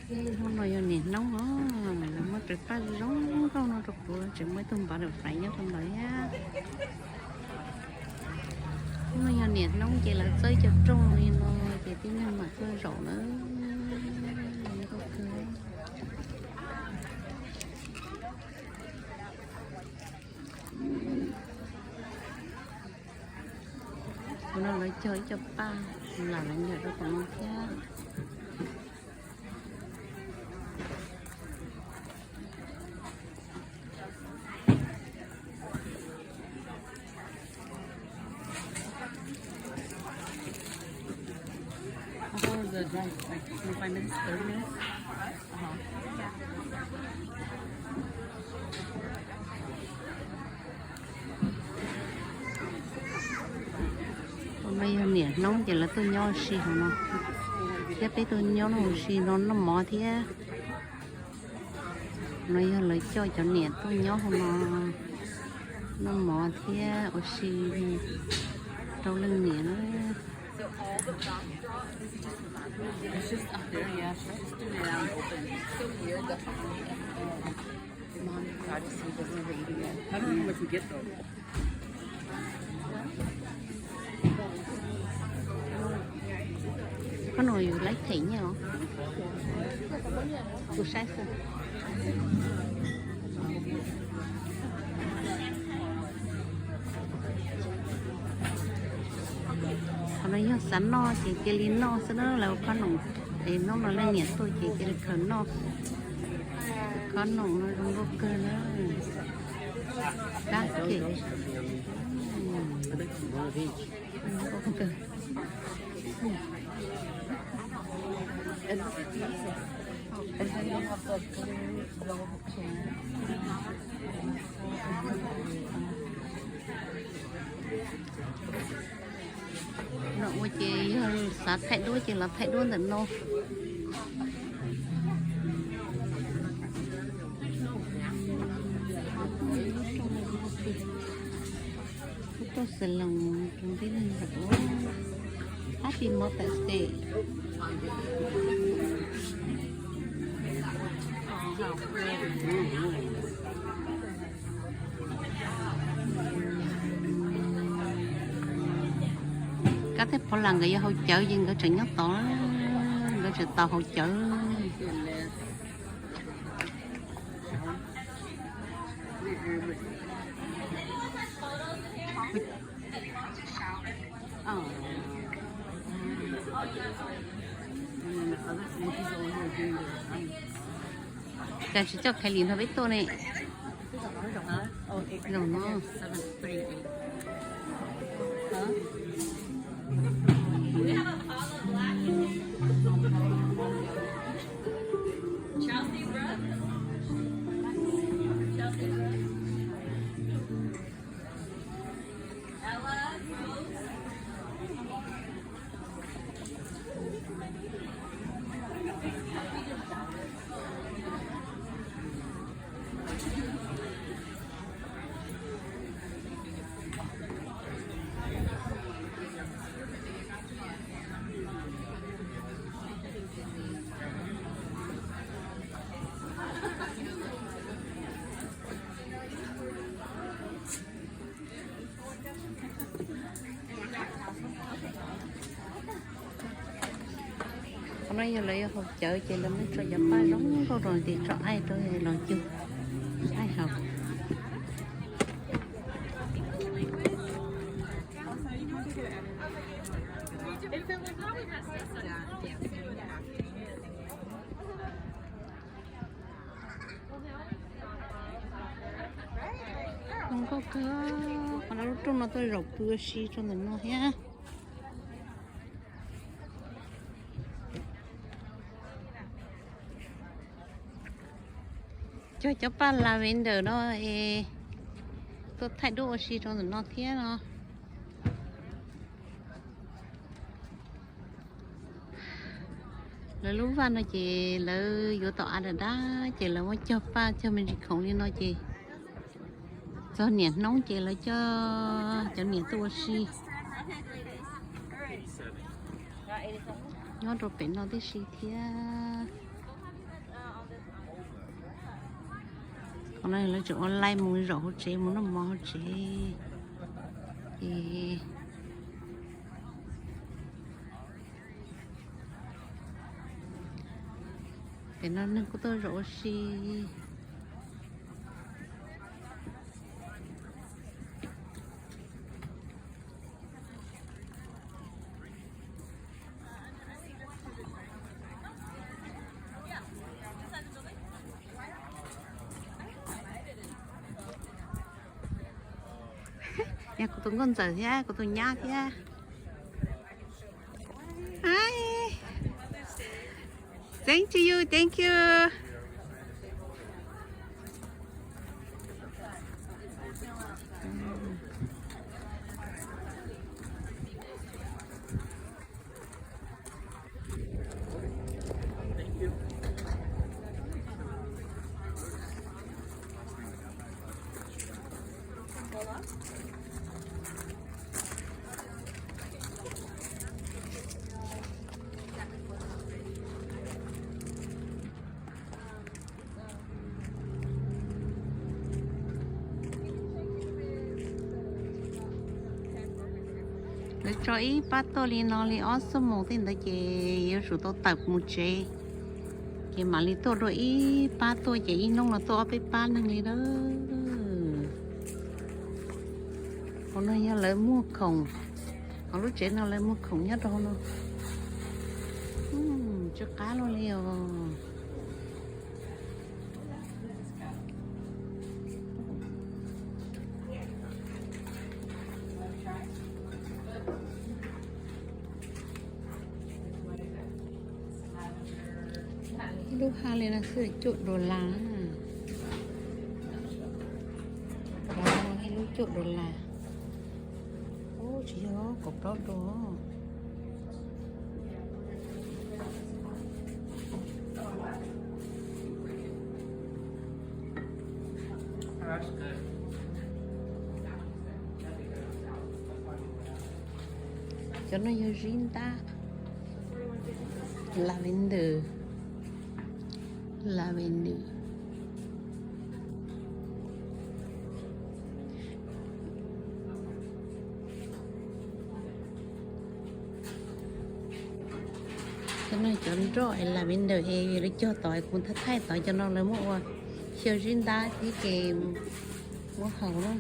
Hnub no yog niam hnub os, lawv muab raws paj zoo nkauj no rau kuv, tseem muaj ib tug npawv dawm faiv nyob rau ntawd thiab. Hnub no yog niam hnub ces lawv txawb cov rooj li no ces tib neeg mam tuaj zaum na. Hnub no lawv cog ib co paj lam lawv nyiam rau tom no thiab. Hauv no yog niam hnub ces lawv tuaj nyob ua si hauv no, thiab peb tuaj nyob ua si no noj mov thiab. No yog lawv coj cov niam tuaj nyob hauv no noj mov thiab ua si rau leej niam na. Koj nus yus laib them nyiaj os. Kuv saib xwb. Qhov no yog xav noj ces cia li noj xwb na, lawv ua khob noom es hnub no leej niam tuaj ces cia li khaws noj. Khob noom no zoo nkauj kawg na. Kab kem. No ua ces yog xav thaij duab ces los thaij duab ntawm no. Lub rooj xav loos rau tib neeg ntawm ub. Happy Mother's Day. Kab thiab Pov Lam nkawd yog haus cawv ces nkawd tseem nyob tod, nkawd tseem tau haus cawv. Cas tsis coj Khais Lis nrog peb tuaj ne? Zaum no. Qhov no yog lawv yuav haus cawv ces lawv muab tso cov paj zoo nkauj rau tim tso aib rau los cug aib haus. Zoo nkauj kawg, qhov no lub rooj no tuaj zaum pw ua si rau ntawm no thiab. Cog cov paj lavender no es tuaj thaij duab ua si rau ntawm no thiab no. Lawv lub vaj no ces lawv yuav tom av dam dab ces lawv muab cog paj cog me ntsis khoom li no ces txog niam hnub ces lawv coj cov niam tuaj ua si. Nyob rau pem no tib si thiab. Qhov no lawv tseem ua line mus zaum hauv tsev, mus noj mov hauv tsev. Ces pem no neeg kuj tuaj zaum ua si. Yog kuv tus nkauj ntxawm thiab kuv tus nyab thiab. Hi. Thank you, thank you. Lawv tso ib pab tuaj li no li ob xuab moos tej ntawd ces yuav tsum tau tawm mus tsev. Ces mam li tuaj dua ib pab tuaj ces ib hnub no tuaj ob peb pab neeg li lawm. Hauv no yog lawv muag khoom, hauv lub tsev no lawv muag khoom nyob rau hauv no. Tsw qab luaj li os. Ib lub haj li no xwb cuaj dollar. Ib lub cuaj dollar. Ub, tsis yog, kaum plaub dollar. Cov no yog zib ntab, lavender, lavender. Cov no cov nroj lavender es lawv cog tod, kuv thaij thaij tod, cov no lawv muab ua xyaw zib ntab thiab ces muab haus na.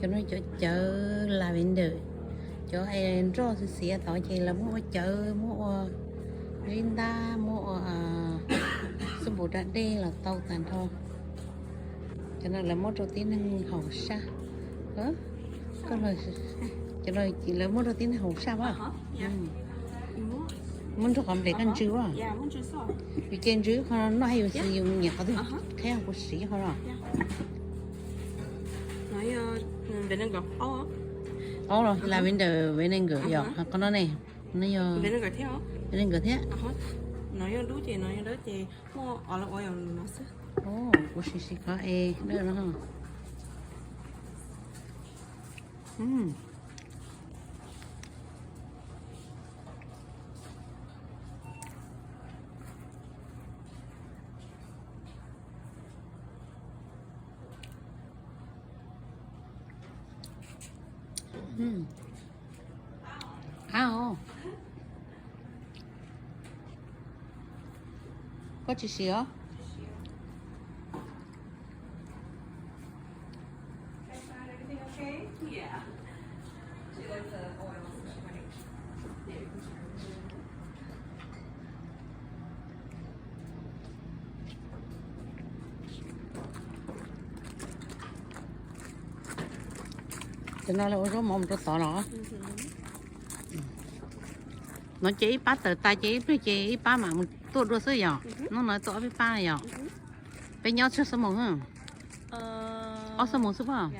Cov no cov cawv lavender, cov nroj xiav xiav tod ces lawv muab ua cawv, muab ua zib ntab, muab ua xab npum da dej los tau tag nrho. Cov no lawv muab rau tib neeg haus sab. Cov no lawv muab rau tib neeg haus sab as. Muab nrog qhov nplej koj ntsw as. Yus cia ntsw qhov no noj, yus xav yus nyiam qhov twg qheb kuv siv qhov no. Ob los lavender vinegar yom, qhov no ne, no yog vinegar thiab. Kuv siv siv qhov es dawb no. Qab os. Koj tsis siv os? No lawv ua zaub mov mus rau tod los? No ces ib pab tawm tas ces ib pliag ces ib pab mam mus tuaj dua xwb yom? Hnub no tuaj ob peb pab yom? Peb nyob tsawg xuab moos? Ob xuab moos xwb pob.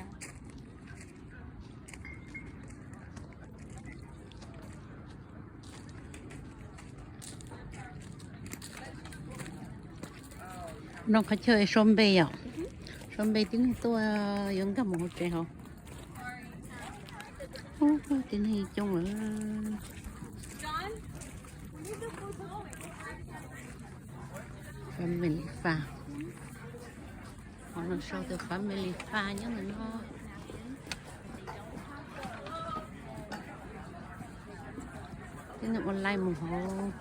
No qhov chaw sau npe yom? Sau npe tib neeg tuaj yuav nkag mus hauv tsev hauv. Tib neeg coob lawm. Family farm. Qhov no sau tias family farm nyob ntawm no. Tib neeg ua line mus hauv.